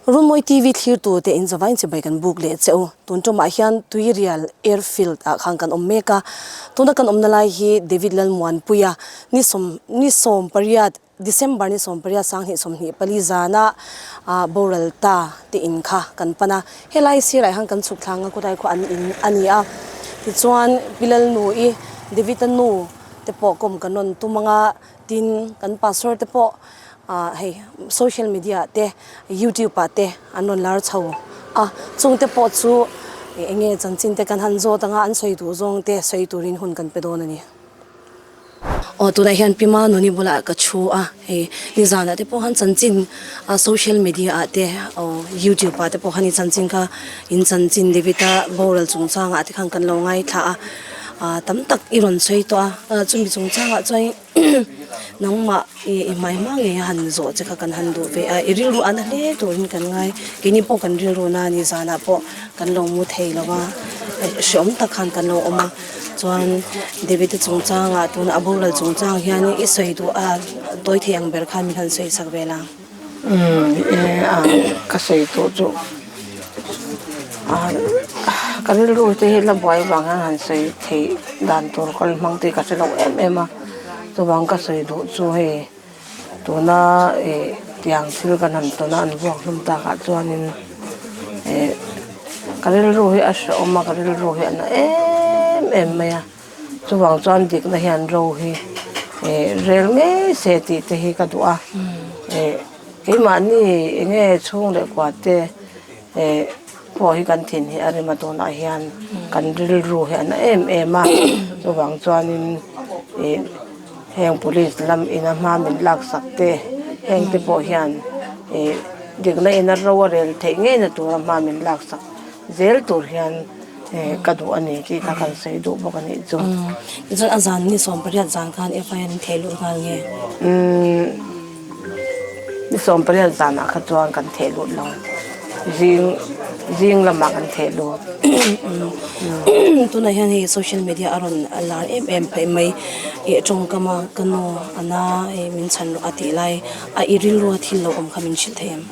Runmawi TV thlirtu te in zavain chibai kan buk leh che u. Tun tumah hian Tuirial Airfield ah khan kan awm mek a. Tuna kan awmna lai hi David Lalmuanpuia ni sawm ni 18 December ni 18 2024 zana boral ta te in kha kan pan a. Helai sirah hian kan chhuk thlang a khawtlai khaw an in a ni a. Tichuan Pi Lalnu-i David-a nu te pawh kawm kan rawn tum anga Tin, kan pastor te pawh hei social media ah te youtube ah te an rawn lar chho a, chung te pawh chu eng nge chanchin te kan han zawt anga an sawi duh zawng te sawi turin hun kan pe dawn a ni. Aw tunah hian Pi Manuni bulah ka thu a, hei nizanah te pawh khan chanchin social media ah te aw youtube ah te pawh khan i chanchin kha in chanchin David-a boral chungchangah te khan kan lo ngaithla a. Tam tak i rawn sawi tawh a, chumi chungchangah chuan nangmah i hmai hma ngei a han zawh che kha kan han duh ve a, i rilru a na hle turin kan ngai, keini pawh kan rilru na a ni zanah pawh kan lo mu thei lo va, hreawm tak khan kan lo awm a, chuan David-a chungchangah tuna a boral chungchang hian i sawi duh a, tawi thei ang ber khan min han sawi chak vel a. Umm e a ka sawi tawh chu ka rilru te hi la buai vang hian han sawi theih dan tur kal hmang te hi ka hre lo em em a chuvang ka sawi duh chu hei tuna ih tiang thil kan han tawn a an vuak hlawm tak ah chuanin ih ka rilru hi a hrehawm a ka rilru hi a na em em mai a. Chuvang chuan dikna hian ro hi rel ngei se tih te hi ka duh a, keimahni enge chhung leh kua te pawh hi kan thin hi a rem a tunah hian kan rilru hi a na em em a, chuvang chuanin heng police lam ina hma min laksak te heng te pawh hian dikna ina ro a rel theih ngeina tura hma min laksak zel tur hian. Ka duh a ni tih kha kan sawi duh bawk a nih chu. Tichuan a zan ni 18 zan khan FIR an theh lut nghal nge? Ni 18 zanah kha chuan kan theh lut lo. Zing zing lamah kan theh lut. Tunah hian hei social media a rawn lar em em phei mai. I tawngkam a ka nu a na hei min chhan rawh a tih lai a i rilru a thil lo awm kha min hrilh thei em?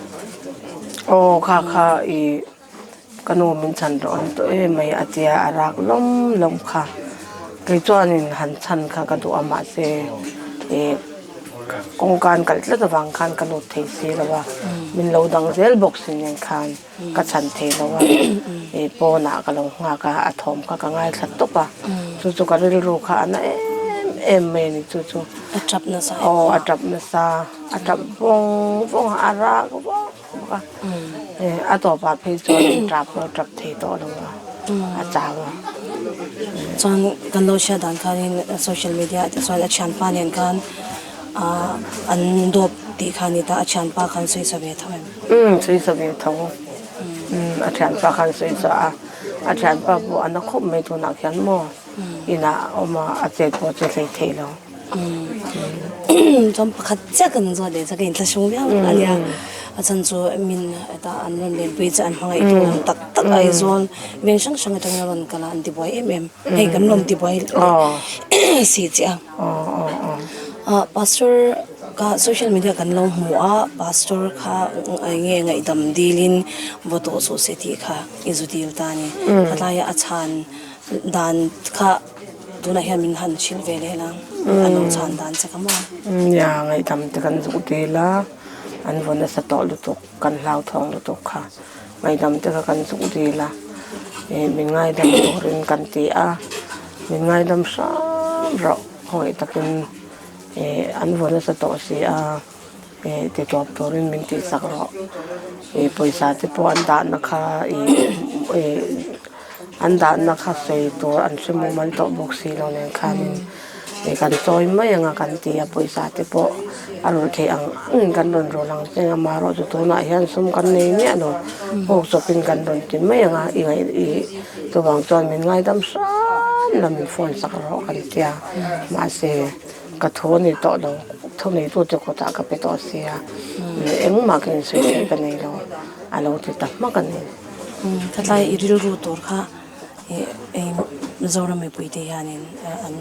Aw kha kha i. Ka nu min chhan rawh an tawh em mai a tia a rak lawm lawm kha. Kei chuanin han chhan kha ka duh a mahse ih kawngka an kalh tlat avang khan ka lut thei si lo a, min lo dang zel bawk si nen khan ka chhan thei lo a, ih pawnah ka lo nghak a, a thawm kha ka ngaithla tawp a, chu chu ka rilru kha a na em em mai a ni chu chu. A tap nasa em? Aw a tap nasa, a tap vawng vawng a, a rak vawng. A tawpah phei chuan tap pawh a tap thei tawh lo a, a chau a. Chuan kan lo hriat dan khanin social media ah te chuan a thianpa nen khan an dawp tih kha a ni ta, a thianpa khan sawi sa ve tho em? Umm sawi sa ve tho, umm a thianpa khan sawi sa a, a thianpa pawh a na khawp mai tunah khian maw inah a awm a, a chet pawh a che hlei thei lo. Chuan pakhat chiah kan zawt leh chuan ka inthlahrung viau a nia. A chhan chu min hetah an rawn lenpui chu an hmangaih thu awm tak tak Aizawl veng hrang hrang atangin a rawn kal a, an tibuai em em. Hei kan rawn tibuai leh si chiah a. Pastor kha social media kan lo hmu a, pastor kha eng nge ngaihdam dilin vaw tawh suh se tih kha i zu dil ta a ni. Khawtlaia a chhan dan kha. Tunah hian min han hrilh ve leh la, a lo chhan dan che ka maw? Nia, ngaihdam te kan zuk dil a, an vaw nasa tawh lutuk, kan hlauthawng lutuk kha. Ngaihdam te kha kan zuk dil a, ih min ngaidam turin kan ti a, min ngaidam hram rawh khawngaih takin ih an vaw nasa tawh si a, ih ti tawp turin min tihsak rawh, ih pawisa te pawh an dahna kha ih ih. An dahna kha sawi tur an hre mumal tawh bawk si lo nen khanin ih kan chawi mai anga kan ti a, pawisa te pawh a rawn theih ang angin kan rawn rawl ang che amaherawh chu tunah hian sum kan nei miah lo pawk chawpin kan rawn ti mai anga i ngaih ih chuvang chuan min ngaidam hram la min phone sak rawh kan tia mahse ka thu a ni tawh lo thuneitute kutah ka pe tawh sia engmah ka insawi theih ka nei lo a lo ti ta hmak a ni. Khatlai i rilru tur kha Mizoram mipuite hianin an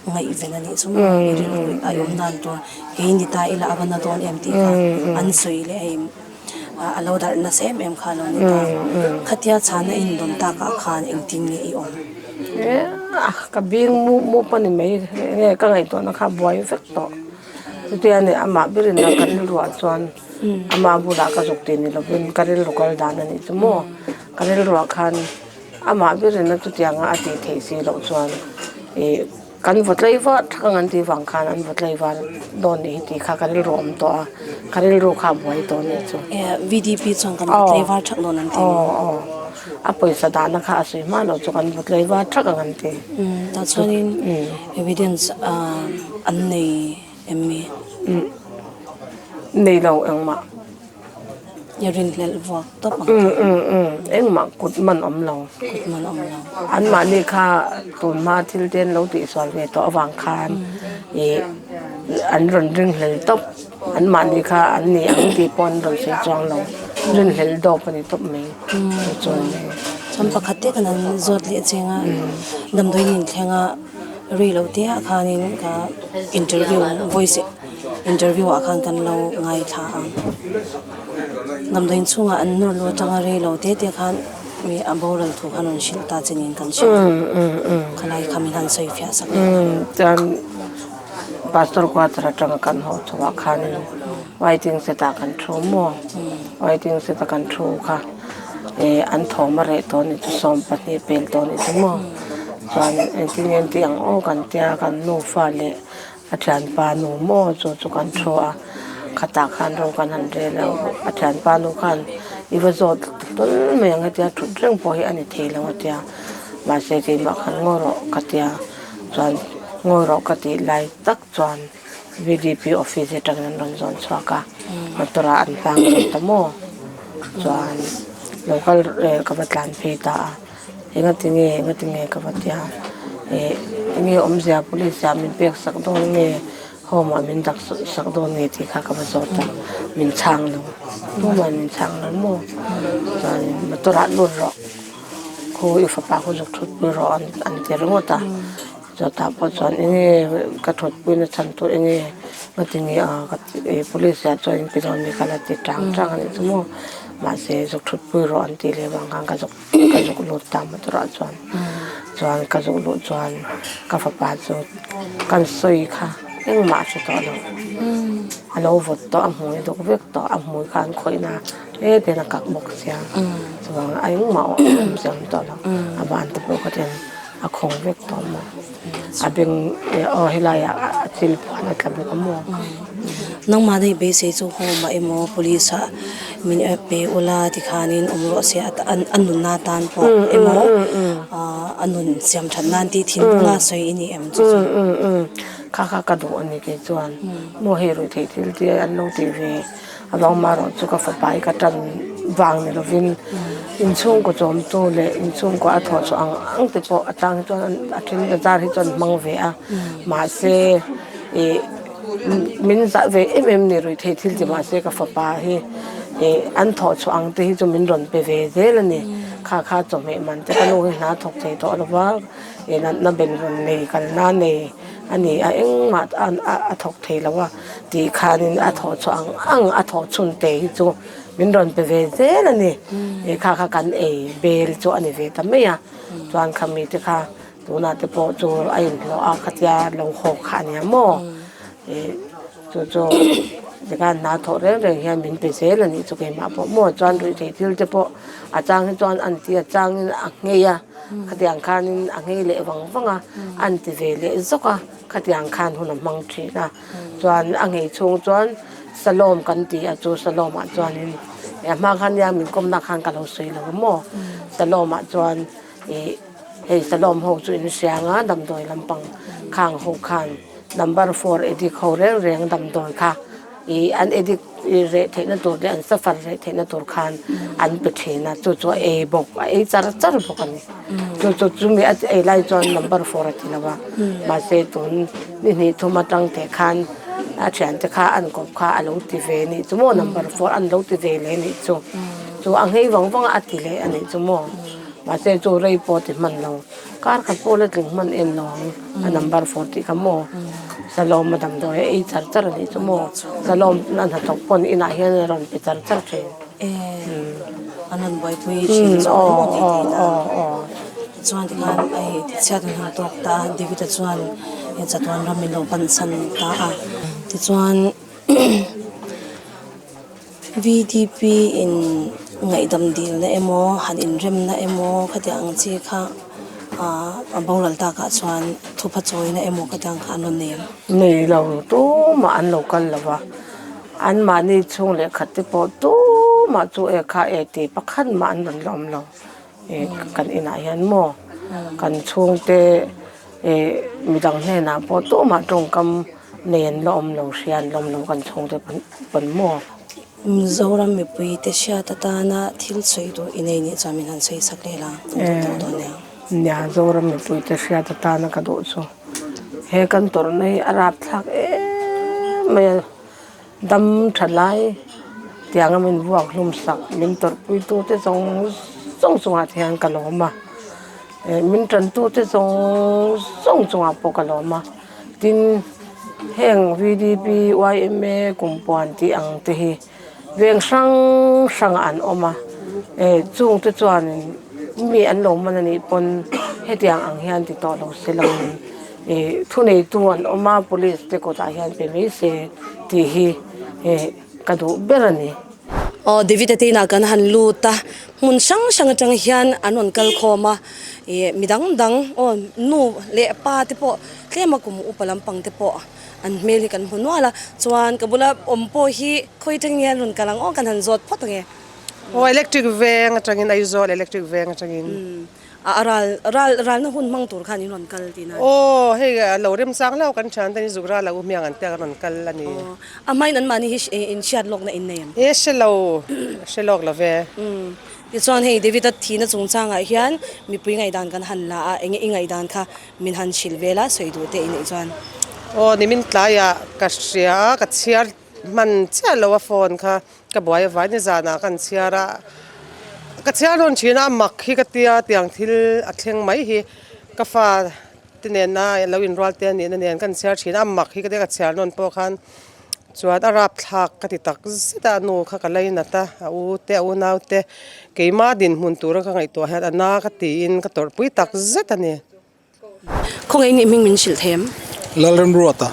ngaihven a nih chu maw i rilru a awm dan tur kei ni ta ila a va na dawn em tih kha an sawi leh hei. A lo darh nasa em em kha a lo ni ta. Khatia chhana indawn takah khan engtin nge i awm? Ka bing mup mup a ni mai. Enge ka ngaihtuahna kha a buai vek tawh. Chutia ni amah berin a ka rilruah chuan amah bulah ka zuk tih ni lovin ka rilru kal dan a nih chu maw. Ka rilruah khan amah berin a chutianga a tih theih si loh chuan ih Kan vaw tlaivar thak ang an tih vang khan an vaw tlaivar dawn nih hi tih kha ka rilru a awm tawh a, ka rilru kha a buai tawh nih chu. VDP chuan kan vaw tlaivar thak dawn an ti maw? Aw aw, a pawisa dahna kha a sawi hma loh chu kan vaw tlaivar thak ang an ti. Tah chuanin evidence an nei em mi? Nei lo engmah. I rinhlelh vuak tawp ang. Umm umm umm engmah kut man awm lo. Kut man awm lo. Anmahni kha tunhma thil te an lo tihsual ve tawh avang khan ih an rawn ringhlel tawp. Anmahni kha an ni ang tih pawh an rawn sawi chuang lo. Rinhlelh dawp a ni tawp mai. Chuan Chuan pakhat te kan han zawt leh cheng a, damdawiin inthleng a rei lo te ah khanin ka interview voice Interview ah khan kan lo ngaithla ang. Damdawiin chhungah an nawr lu atanga rei lo te te khan mi a boral thu khan rawn hrilh ta che niin kan hria. Khalai kha min han sawi fiah sak leh a. Chuan Pastor quarter atanga kan haw chhuah khanin waiting set ah kan thu maw? Waiting set a kan thu kha an thawm a reh tawh a ni chu 12 pel tawh a ni chu maw? Chuan engtin nge an tih ang aw kan tia kan nufa leh A thianpa nu maw chu chu kan thu a, khatah khan ro kan han rel a, a thianpa nu khan i va zawt hlawl mai ang hetia thut reng pawh hi a ni thei lo a tia, mahse keimah khan ngawi rawh ka tia, chuan ngawi rawh ka tih lai tak chuan VDP office atangin an rawn zawn chhuak a, motor ah an hlang zawk ta maw, chuan lo kal ka va tlan phei ta a. Engati nge engati nge ka va ti a, ih enge awmzia police ah min pek sak dawn nge home ah min dak sak dawn nge tih kha ka va zawt a, min chhang lo tumah min chhang lo maw chuan motor ah lut rawh khu i fapa khu zuk thut pui rawh an ti ringawt a. Chutah pawh chuan enge ka thutpui na chhan tur enge ngati nge a ka ti police ah chuan in ti dawn mi ka la ti tang tang a nih chu maw mahse zuk thutpui rawh an tih leh vang khan ka zuk ka zuk lut ta motor ah chuan chuan ka zuk luh chuan ka fapa chu kan sawi kha engmah a hre tawh lo a lo vawt tawh a hmui duk vek tawh a hmui kha an khawih na hetiang a kak bawk sia chuvang a engmah a awm zam tawh lo a ban te pawh kha chuan. A khawng vek tawh maw? A beng aw helai ah a thil phuan a tla bawk a maw? Nangmah daih beisei chu home ah emaw police ah min pe ula tikhanin awm rawh se a nunna tan pawh emaw a nun siam that nan tih thinlunga sawi i ni em chu chu? Kha kha ka duh a ni kei chuan maw hei ruih theih thil te an lo tih ve. A vang erawh chu ka fapa hi ka tan vang ni lovin inchhungkaw chawmtu leh inchhungkaw a thawh chhuah ang ang te pawh a chang hi chuan a then bazar hi chuan hmang ve a mahse ih min zah ve em em ni ruih theih thil ti mahse ka fapa hi ih an thawh chhuah ang te hi chu min rawn pe ve zel a ni kha kha chawhmeh man te ka nu hi hna thawk thei tawh lo va ih natna ben rawn nei kalna nei a ni a engmah a thawk thei lo a. Tih khanin a thawh chhuah ang ang a thawh chhun te hi chu min rawn pe ve zel a ni. He kha kha kan ei bel chu a ni ve ta mai a. Chuan kha mite kha tunah te pawh chu a inhlawh a khatia lo haw kha a nia maw. Ih chu chu tikhan hna thawh reng reng hian min pe zel a nih chu keimah pawh maw. Chuan ruihtheih thil te pawh a chang hi chuan an ti a changin a nghei a khatiang khanin a nghei leh vang vang a an ti ve leh zawk a. Khatiang khan hun a hmang thin a, chuan a nghei chhung chuan Salom kan ti a, chu Salom ah chuanin a hma khan nia min kawmna khan ka lo sawi lo a maw, Salom ah chuan ih hei Salom ho chu in hria ang a damdawi lampang khang ho khan number four addict ho reng reng damdawi kha ih an addict reh theihna tur leh an suffer reh theihna tur khan an pe thin a, chu chu a ei bawk a ei char char bawk a ni. Chu chu chumi a ei lai chuan number four a ti lo a, mahse tun ni hnih thum atang teh khan a thiante kha an kawp kha a lo ti ve nih chu maw number four an lo ti ve leh nih chu, chu a nghei vang vang a a ti leh a nih chu maw, mahse chu rei pawh a ti hman lo, kar khat pawh la tling hman em lo ang a number four tih kha maw, Salawm a damdawi a ei char char a nih chu maw, Salawm a hnathawk pawn inah hian a rawn pe char char thin. E, an rawn buaipui thin zawk ang maw tih theih na. Tichuan tikhan hei tichhiat an han tawk ta a, David-a chuan he chatuan ram in lo pansan ta a. Tichuan VDP in ngaihdam dilna emaw han inremna emaw khatiang ang chi kha a boral takah chuan thupha chawina emaw khatiang kha an rawn nei ang. Nei lo tumah an lo kal lo va. Anmahni chhung leh khat te pawh tumah chu e kha e tih pakhat mah an rawn la awm lo. E kan inah hian maw kan chhungte e midang hnenah pawh tumah tawngkam nei an la awm lo, hria an la awm lo kan chhungte pawn maw. Mizoram mipui te hriat atana thil sawi duh i nei nih chuan min han sawi sak leh la, kan duh tawh dawn nia. Nia, Zoram mipui te hriat atana ka duh chu he kan tawrhna hi a rapthlak em mai a. Dam tha lai tianga min vuak hlum sak min tawrhpui tute zawng zawng chungah te hian ka lawm a, eh min tantu te zawng zawng chungah pawh ka lawm a, tin heng VDP, yma kumpuan tih ang te hi veng hrang hrangah an awm a, eh chung te chuanin mi an lo man anih pawn hetiang ang hian ti tawh lo se lo in. Ih thuneitu an awm a, police te kawtah hian pe mai se tih hi ih ka duh ber a ni. Aw David-a te inah kan han lut a, hmun hrang hrang atang hian an rawn kal khawm a, ih mi dang dang aw nu leh pa te pawh tlema kum upa lampang te pawh an hmel hi kan hmu nual a, chuan ka bula awm pawh hi khawi atangin nge an rawn kal ang aw kan han zawt phawt ang e. Aw electric veng atangin Aizawl electric veng atangin. A ral ral ralna hun hmang tur khan in rawn kal tihna a ni. Aw, hei a lo remchang hlauh kan thian ten zuk ral a u hmiang an te a rawn kal a ni. Aw, a hmain anmahni hi in hriat lawkna in nei em? E hre lo, hre lawk lo ve. Umm, tichuan hei David-a thihna chungchangah hian mipui ngaihdan kan han la a, enge i ngaihdan kha min han hrilh vel a, sawi duh te i neih chuan. Aw, nimin tlaiah ka hria a, ka chhiar hman chiah lo a phone kha. Ka buai avai nizanah kan chhiar a, ka chhiar dawn thin a, a mak hi ka tia tiang thil a thleng mai hi ka fa te nena lo inrual te a nihna nen kan chhiar thin a, a mak hi ka tia ka chhiar nawn pawh khan chuan a rapthlak ka ti tak zet a, a nu kha ka lainat a, a u te a unau te keimah dinhmun tura ka ngaihtuah hian a na ka tiin ka tawrhpui tak zet a ni. Khawngaih nih hming min hrilh thei em? Lalremruata.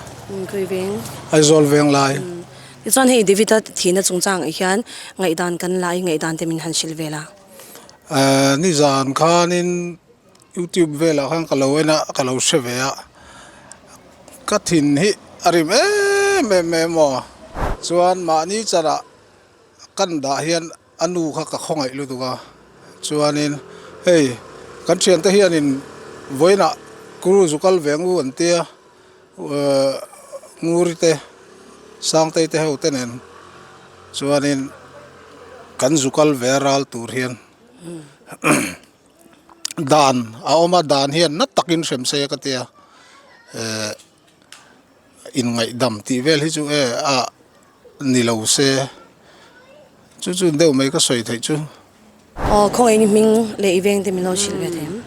Khawi veng? Aizawl veng lai. Tichuan hei David-a thihna chungchang ah hian ngaihdan kan la i ngaihdan te min han hrilh vel a. Nizan khanin YouTube velah khan ka lo en a, ka lo hre ve a, ka thin hi a rim em em em aw. Chuan mahni charah kan dah hian a nu kha ka khawngaih lutuk a, chuanin hei kan thiante hianin vawiinah kuru zu kal ve ngu an tia ehh nguri te sangtei te ho te nen chuanin kan zu kal ve a ral tur hian dan a awm a dan hian na takin hrem se ka tia ehh inngaihdam tih vel hi chu e a ni lo se chu chu deuh mai ka sawi theih chu. Aw khawngaih ni hming leh i veng te min lo hrilh ve thei ang.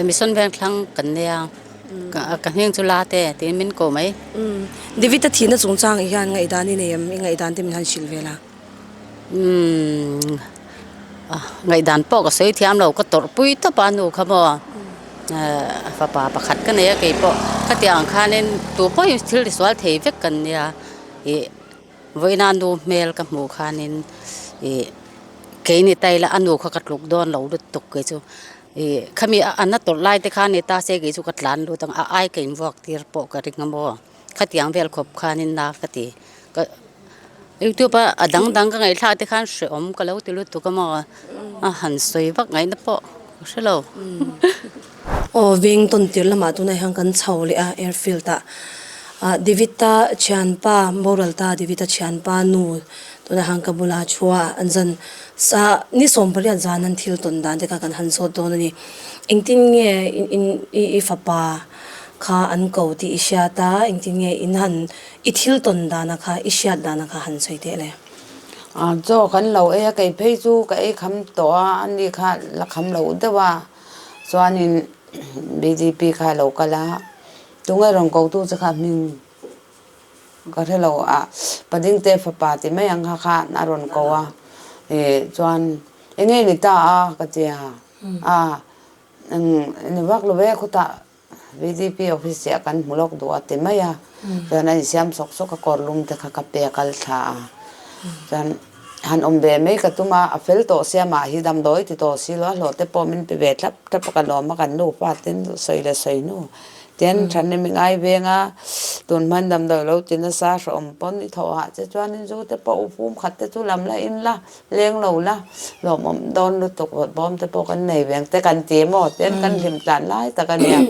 Mission veng thlang kan nei a, ka hming chu la te tiin min ko mai. David-a thihna chungchang hian ngaihdan i nei em? I ngaihdan te min han hrilh ve la. Umm ngaihdan pawh ka sawi thiam lo ka tawrh pui tawp a nu kha maw fapa pakhat ka nei a kei pawh khatiang ang khanin tu pawhin thil ti sual thei vek kan nia ih vawiina nu hmel ka hmuh khanin ih keini ta ila a nu kha ka tluk dawn lo lutuk kei chu ih khami a na tawrh lai te khan ni ta se kei chu ka tlan lut ang a ai ka invuak tir pawh ka ring a maw khatiang vel khawp khanin na ka ti ka. Youtube a a dang dang ka ngaihthlak te khan hrehawm ka lo ti lutuk a maw a han sawi vak ngaihna pawh ka hre lo. Aw veng tawn tir lamah tunah hian kan chho leh a airfield ah ah David-a thianpa boral ta David-a thianpa nu tunah hian ka bula thu a an zan sa ni 18 zan an thil tawn dan te kha kan han zawt dawn a ni engtin nge in i fapa kha an ko tih i hriat a engtin nge in han I thil tawn dana kha, i hriat dana kha han sawi teh le. Chaw kan lo ei a, kei phei chu ka ei kham tawh a, ani kha la kham lo deuh a, chuanin bdp kha a lo kal a, tunge rawn kotu che kha hming ka hre lo a, Padingte fapa ti mai ang kha khan a rawn ko a. Ih chuan eng nge ni ta a ka ti a, a ni vak lo ve khutah VDP office ah kan hmu lawk duh a ti mai a, chuan a insiam sawk sawk a kawr lum te kha ka pe a kal thla a, chuan han awm ve mai ka tum a, a fel tawh sia mah hi damdawi ti tawh si lo a hlawh te pawh min pe ve thlap thlap a ka lawm a kan nupa ten sawi leh sawi hnu ten than em i ngai veng a, tun hman damdawi lo ti nasa hrehawm pawn i thawh hah che chuan in zu te pawh u fum khat te chu lam la in la. Leng lo la, lawmawm dawn lutuk vawt bawm te pawh kan nei veng te kan ti maw ten kan hlim tlan lai tak a nia.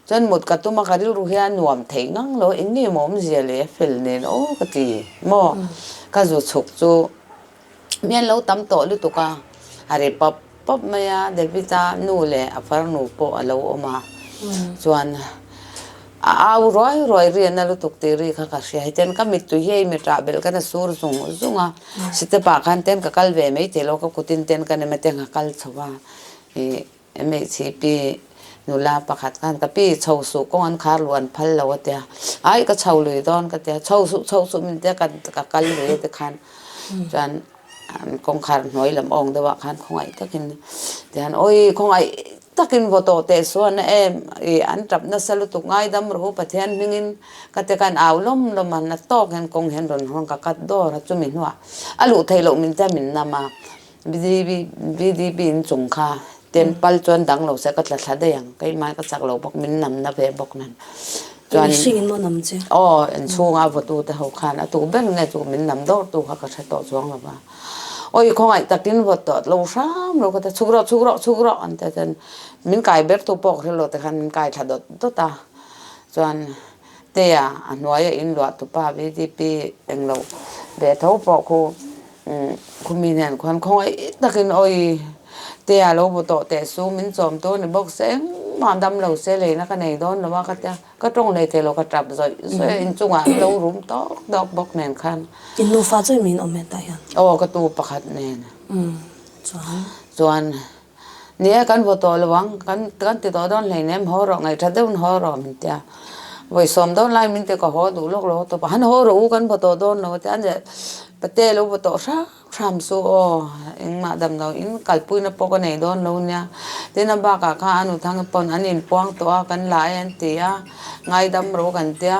Chuan mut ka tum a ka rilru hian nuam thei ngang lo eng nge maw awmzia leh fel nen aw ka ti maw. Ka zu chhuk chu mi an lo tam tawh lutuk a, a ri pawp pawp mai a, David-a nu leh a farnu pawh a lo awm a, chuan a au ruai ruai ri a na lutuk tih ri kha ka hria hetiang ka mittui hi a inmiṭah belh khan a sur zung zung a. Step ah khan ten ka kal ve mai thei lo, ka kutin ten ka nem a ten ka kal chho a, ih MHCP nula pakhat khan ka pi chho suh kawng an khar luh an phal lo a tia, ai ka chho lui dawn ka tia, chho suh chho suh min tia ka ka kal lui a ti khan chuan kawngkhar hnuai lam awng deuh ah khan khawngaih takin tihian awi khawngaih takin vaw tawh teh suan a em ih an tap nasa lutuk ngaidam rawh u Pathian hmingin ka ti khan au lawm lawm a na tawk hian kawng hian rawn hawn ka kat dawr a chumi hnuah a luh theih loh min tia min nam a BDB BDB in chung kha temple chuan dang lo se ka tla thla daih ang keimah ka chak lo bawk min nam na ve bawk nen chuan Mihring in maw nam che? Aw inchhunga vawtu te ho khan a tu ber nge chu min nam dawr tu kha ka hre tawh chuang lo va. Awi khawngaih takin vawt tawh lo hram lo ka ti a, chhuk rawh chhuk rawh chhuk rawh an ti a chuan min kai ber tu pawh ka hre lo te khan min kai thla dawt dawt a, chuan Tea a hnuaia in luah tupa VDP englo ve tho pawh khu khumi nen khuan khawngaih takin awi Tea lo bu tawh teh su min chawm tur ni bawk se engmah dam lo se leina ka nei dawn lo a ka ti a. Ka tawng leh thei lo ka tap zawih zawih a inchungah an lo rum tawk tawk bawk nen khan. In nufa chu min awm hetah hian? Aw ka tu pakhat nen. Umm chuan? Chuan ni e kan vaw tawh lo ang kan kan ti tawh dawn hleinem haw rawh ngaihṭha deuhin haw rawh min ti a. Vawi sawm dawn lai min ti ka haw duh lawk lo a tawp a han haw rawh u kan vaw tawh dawn lo a ti a an pate lo vaw tawh hrang. Hram chu aw, engmah dam lo in kalpuina pawh ka nei dawn lo nia. Tin a bakah kha a nuthang pawn an inpuang tawh a, kan la e an ti a, ngaidam ro kan tia,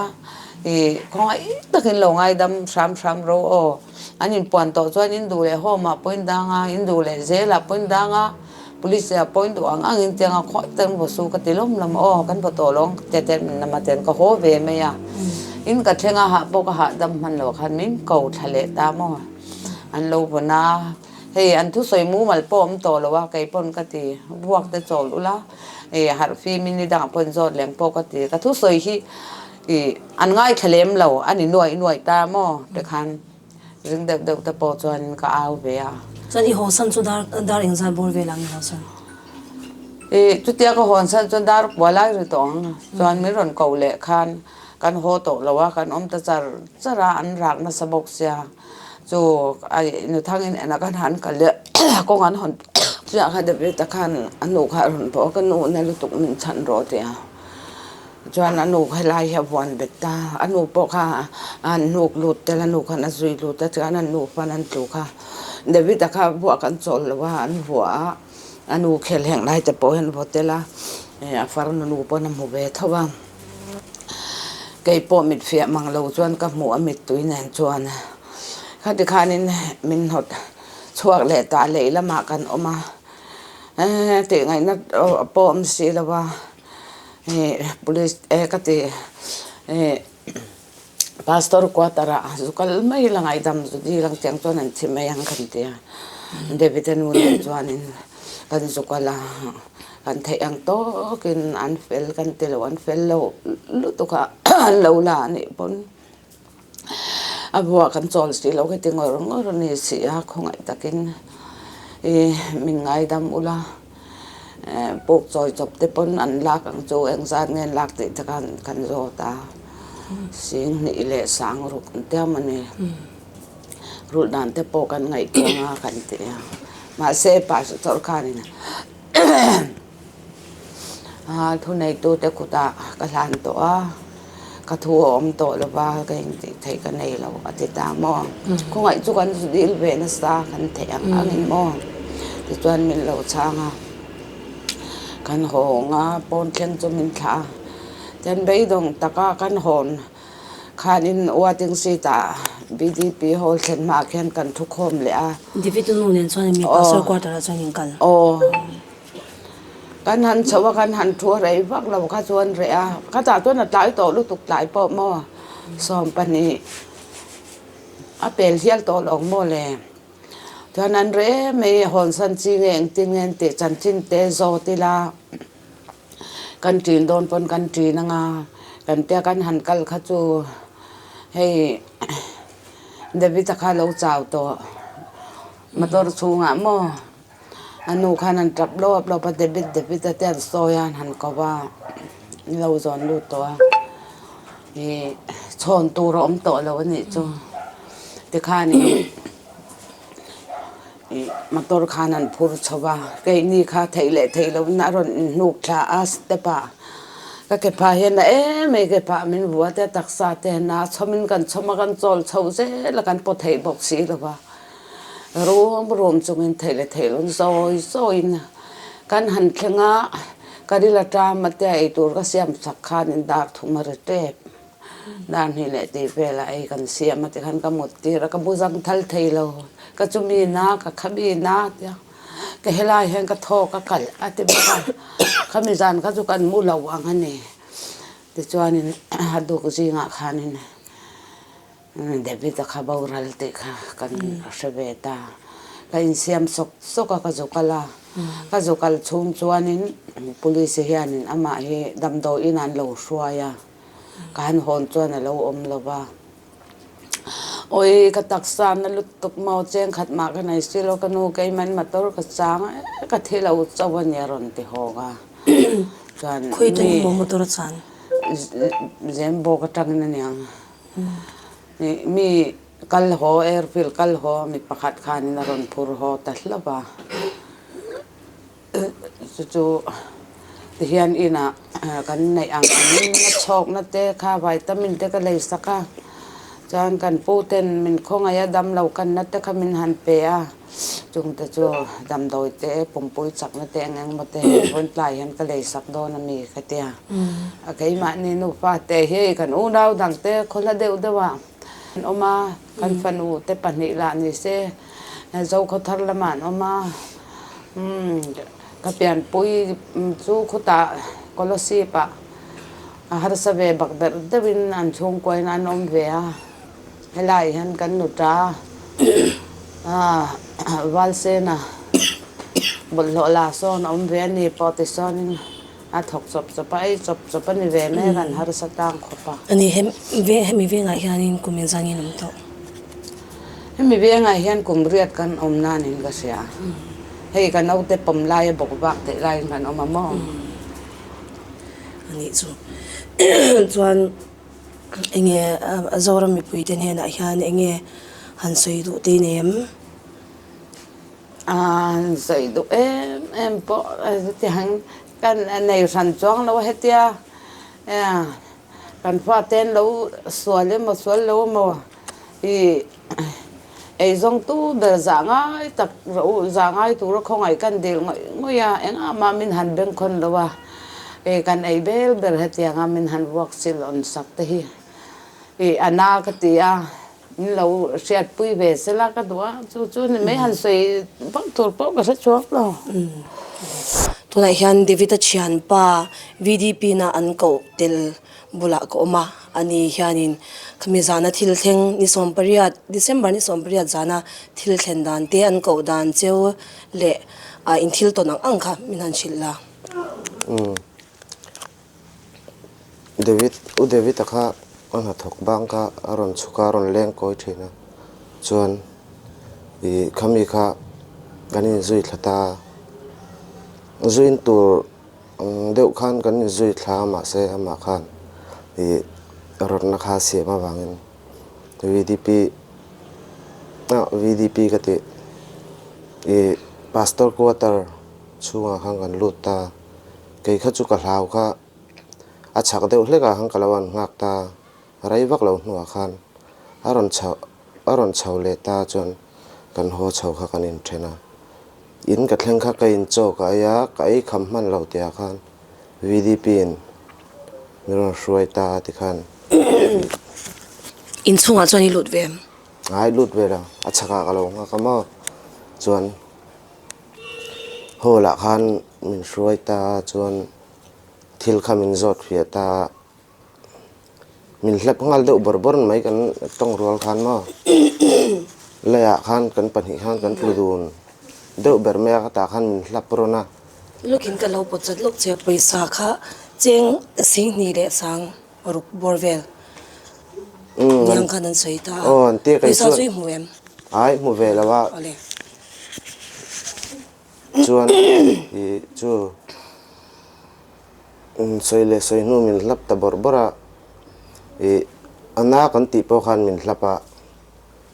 ih khawngaih takin lo ngaidam hram hram ro aw. An inpuan tawh chuan in duh leh home ah pawh in dang a, in duh leh zel ah pawh in dang a, police ah pawh in duh ang ang in tiang a, khawngaih takin vaw su ka ti lawm lawm aw, kan vaw tawh lo ang te te min lam a ten ka haw ve mai a. In ka thleng a hah pawh ka hahdam hman lo khan min ko thla leh ta maw. An lo vawn a, hei an thusawi mumal pawh awm tawh lo a, kei pawn ka ti, vuak te chawl ula, ih harh fim in nidangah pawn zawt leng pawh ka ti, ka thusawi hi ih an ngaithla lem lo, a ni nuaih nuaih ta maw tikhan ring deuh deuh te pawh chuan ka au ve a. Chuan i hawnsan chu dar dar engzat bawr vel ang i hawnsan? Ih chutia ka hawnsan chuan dar kua lai ri tawh ang, chuan min rawn koh leh khan kan haw tawh lo a, kan awm ta char char a, an rak nasa bawk sia. Chu ai nuthangin ena khan han kal leh kawng an hawn chiah kha David-a khan a nu kha a rawn bawh a, ka nu na lutuk min chhan rawh ti a. Chuan a nu kha helai hi a vuan bet ta, a nu pawh kha an hnuk lut tel a nu khan a zui lut a, chuan an nu pawn an tlu kha David-a kha vuah kan chawl lo a, an vuah a, a nu khel heng lai te pawh hian vaw tel a, a farnu nu pawn a hmu ve tho a. Kei pawh mit fiah mang lo chuan ka hmuh a mittui nen chuan khati khanin min hnawt chhuak leh ta lei lamah kan awm a, tih ngaihna pawh awm si lo a, police e ka ti pastor quarter ah zu kal mai la ngaihdam zu dil ang tiang chuan an thi mai ang kan ti a, David-a nu nen chuanin kan zu kal a. Kan theih ang tawkin an fel kan ti lo, an fel lo lutuk a an lo la a nih pawn a buah kan chawl si lo heti ngawr ngawr a ni si a, khawngaih takin ih min ngaidam ula puk chawi chawp te pawn an lak ang chu engzat nge an lak tih te khan kan zawt a, sing hnih leh sang ruk an tiam a ni. Rulh dan te pawh kan ngaihtuah a kan ti a, mahse pastor khanin thuneitute kutah ka hlan tawh a, Ka thu a awm tawh lo va, ka intih theih ka nei lo a ti ta maw? Khawngaih chu kan dil ve nasa kan theih ang angin maw? Tichuan min lo chhang a, kan hawng a, pawn thleng chu min thlah a. Tian beidawng taka kan hawn khanin waiting seat ah BDP hall thlen hmaah khian kan thu khawm leh a. David nu nen chuan mi pastor quarter ah chuan in kal. Aw. Kan han chhoh a, kan han thu a rei vak lo kha chuan reh a, ka tah chuan a tlai tawh lutuk tlai pawh maw 20 a pel hial tawh lo maw le. Chuan an reh mai hawnsan chi nge engtin nge an tih chanchin te zawt ila kan ṭin dawn pawn kan ṭin anga kan tia kan han kal kha chu hei David-a kha a lo chau tawh motor chhungah maw. A nu khan an tap lawp lawp a, David David a te an sawi a, an han ko va, an lo zawn lut tawh a, ih chhawn tur a awm tawh lo a nih chu. Tikhanin ih motor khan an phur chho va, keini kha theih leh theih lovin a rawn inhnuk thla a step ah, ka ke phah hian a em mai ke phah min vua te a taksa te a chhawmin kan chhawm a, kan chawl chho zel a, kan paw thei bawk si lo va. Rum rum chungin theih leh theih loin zawi zawiin kan han thleng a, ka ril aṭam a tia eitur ka siam chak khanin dar thum a ri tep. Dar hnih leh tih velah ei kan siam a tikhan ka mut tir a, ka bu zang thal thei lo, ka chumi na ka khami na tia ka helai hian ka thaw ka kalh a ti bawk a, khami zan kha chu kan mu lo ang a ni. Tichuanin a duk zingah khanin. David-a kha boral tih kha kan hre ve ta. Ka insiam sawk sawk a, ka zu kal a. Ka zu kal chhung chuanin police hianin amah hi damdawiin an lo hruai a, ka han hawn chuan a lo awm lo va. Awi ka taksa na lutuk maw, cheng khat mah ka nei si lo, ka nu keiman motor ka chang e, ka thi lo chauh a ni a rawn ti hawk a. Chuan mi. Khawi tawng maw motor a chan? Zembawk atangin a niang. Mi kal haw airfield kal haw mi pakhat khanin a rawn phur haw ta hlauh a, chu chu tihian inah kan neih ang angin a chhawkna te kha vitamin te ka lei sak a, chuan kan pu ten min khawngaih a damlo kanna te kha min han pe a. Chungte chu damdawi te, pumpui chakna te eng eng emaw te hei vawn tlai hian ka lei sak dawn a mi ka ti a. A keimahni nufa te hi kan unau dang te khawhla deuh deuh ah an awm a, kan fanu te pahnih lah ni se Zokhawthar lamah an awm a, ka pianpui chu khutah Kolasib ah a harsa ve bak berh deuhin an chhungkuain an awm ve a. Helai hian kan nuta Valsena bawlhhlawh la sawn a awm ve a ni pawh ti sawnin a thawk chawp chawp a, ei chawp chawp a ni ve mek an harsa tlang khawp a. Ani hemi vengah hianin kum inzangin awm tawh. Hemi vengah hian kum riat kan awm nanin ka hria. Hei ka naute pawm laia bawk vak theih laiin kan awm a maw? Anih chu chuan. Enge Zoram mipuite hnenah hian enge han sawi duh te nei em? Han sawi duh em em pawh hetiang kan nei hran chuang lo a hetia kan fate an lo sual emaw sual lo emaw ih Eizawngtu ber zah ngai tak rawh u, zah ngai tura khawngaih kan dil ngawih ngawih a, engah mah min han bengkhawn lo a, e kan ei bel ber hetianga min han vuak sil awn sak te hi i a na ka ti a, min lo hriatpui ve sela ka duh a, chu chu ni mai han sawi vak tur pawh ka hre chhuak lo. Tunah hian David-a thianpa VDP na an koh tel bulah ka awm a, ani hianin khami zana thil thleng ni 18, December ni 18 zana thil thlen dan te an koh dan cheu leh ah in thil tawn ang ang kha min han hrilh la. Umm David, U David-a kha a hnathawk bang kha a rawn chhuk a, a rawn leng kawi thin a, chuan ih khami kha kan inzui thla ta a, zuin tur Ang deuh khan kan inzui thla a mahse amah khan ih rawtna kha a siam avangin VDP ah VDP ka tih ih pastor quarter chhungah khan kan lut ta kei kha chu ka hlau kha a chhak deuh hlek ah khan ka lo an nghak ta. Rei vak lo hnuah khan a rawn chho a rawn chho leh ta chuan kan haw chho kha kan inthen a. In ka thleng kha ka in chaw ka ei a, ka ei kham hman lo tihah khan VDP in min rawn hruai ta a tikhan. Inchhungah chuan i lut ve em? Ai lut ve lo, a chhakah ka lo nghak a maw? Chuan hall ah khan min hruai ta a chuan thil kha min zawt fiah ta a. Min hlep nghal deuh bawrh bawrh mai kan tawng rual khan maw leiah khan kan pahnih khan kan tlu dun deuh ber mai a ka tah khan min hlap rawn a. Lawkin ka lo pawt chat lawk che a pawisa kha cheng singhnih leh sang ruk bawr vel niang khan an sawi ta a pawisa chu i hmu em? Ai hmu ve lo a. Chuan i chu. Sawi leh sawi hnu min hlap ta bawrh bawrh a, ih a na kan tih pawh khan min hlap a,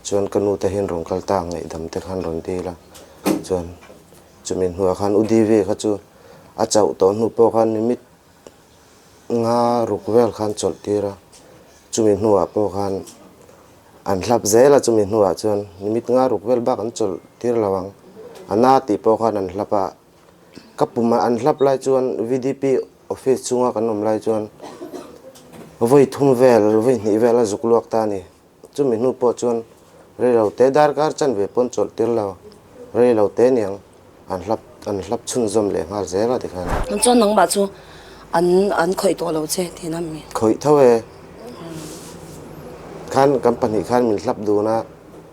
chuan ka nu te hian rawn kal ta ang ngaihdam te khan rawn dil a, chuan chumi hnuah khan U Divi kha chu a chauh tawh hnu pawh khan mimit nga ruk vel khan chawlh tir a, chumi hnuah pawh khan an hlap zel a, chumi hnuah chuan mimit nga ruk vel bak an chawlh tir lo ang, a na tih pawh khan an hlap a. Ka pum a an hlap lai chuan VDP office chunga kan awm lai chuan vawi thum vel, vawi hnih vel a zuk luak ta a ni. Chumi hnu pawh chuan rei lo te darkar chanve pawn chawlh tir lo, rei lo te niang an hlap an hlap chhunzawm leh nghal zel a tikhan. Chuan nangmah chu an an khawih tawh lo che tih na mi? Khawih tho e. Khan kan pahnih khan min hlap dun a,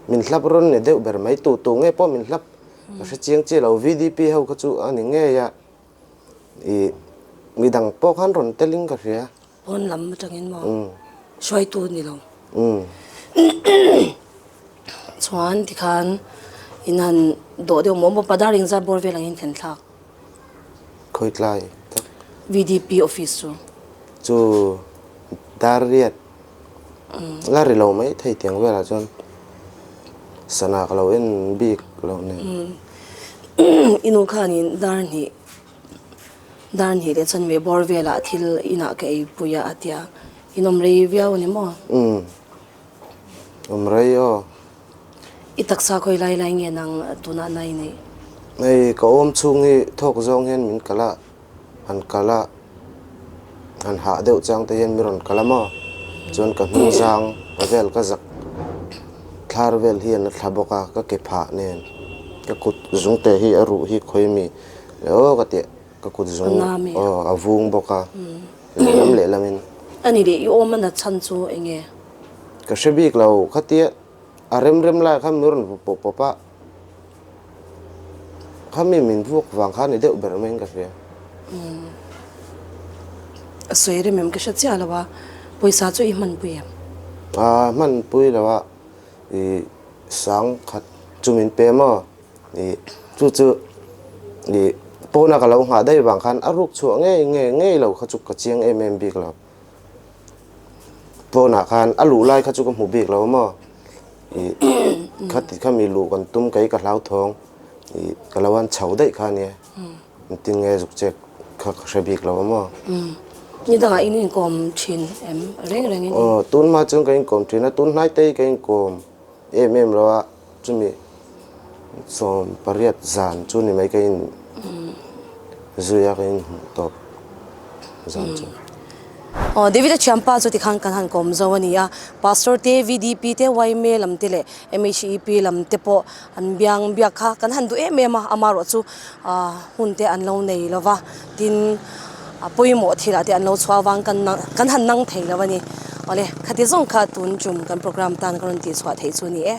min hlap rawn ni deuh ber mai, tu tu nge pawh min hlap Ka hre chiang chiah lo, VDP ho kha chu a ni ngei a, ih midang pawh khan rawn telin ka hria. Pawn lam atangin maw? Hruaitu ni lo. Chuan tikhan in han dawh deuh maw maw Padar engzat bawr vel angin thlen thlak? Khawi tlai tak. VDP office chu. Chu dar riat La ri lo mai thei tiang velah chuan sana ka lo en bik lo nen. I nu khanin dar hnih dar hnih leh chuan mei bawr velah thil inah ka ei pui a a tia. In awm rei viau a ni maw? Umm awm rei aw. I taksa khawi lai lai nge nang tunah na i neih? Hei ka awm chhung hi thawk zawng hian min kal a. Han kal a, han hah deuh chang te hian mi rawn kal a maw? Chuan ka hnung zang vel ka zak thlar vel hian a thla bawk a, ka ke phah nen ka kut zung te hi a ruh hi khawi mi leh aw ka tih ka kut zung aw a vung bawk a lehlam lehlam in. A ni leh i awm a na chhan chu eng nge? Ka hre bik lo khatia a rem rem lai khan mi rawn vu pawp pawp a. Khami min vuak vang kha ni deuh ber maiin ka hria. Umm. A sawi rem em ka hre chiah lo a, pawisa chu i hmanpui em? Aa hmanpui lo a, i sang khat chu min pe maw? I chu chu i pawna ka lo nghah daih vang khan a ruk chhuah ngei ngei ngei lo kha chu ka chiang em em bik lo. Pawnah khan a luh lai kha chu ka hmu bik lo maw? I khati kha mi luh kan tum kei ka hlauthawng i ka lo han chho daih kha ania engtin nge zuk chek kha ka hre bik lo maw? Ni dangah in inkawm thin em reng reng in? Aw tun hma chuan ka inkawm thin a tun hnai te hi ka inkawm em em lo a chumi 18 zan chu ni mai ka in zui a ka in hmuh tawp zan chu. Aw David a thianpa chu tikhan kan han kawm zo a ni a, Pastor te, VDP te, yma lam te leh MHEP lam te pawh an biang biak kha kan han duh em em a, amaherawh chu hun te an lo nei lo va, tin a pawimawh thilah te an lo chhuah avang kan kan han nang thei lo a ni. Awle khati zawng kha tun tum kan program tan ka rawn tihchhuah theih chu a ni e.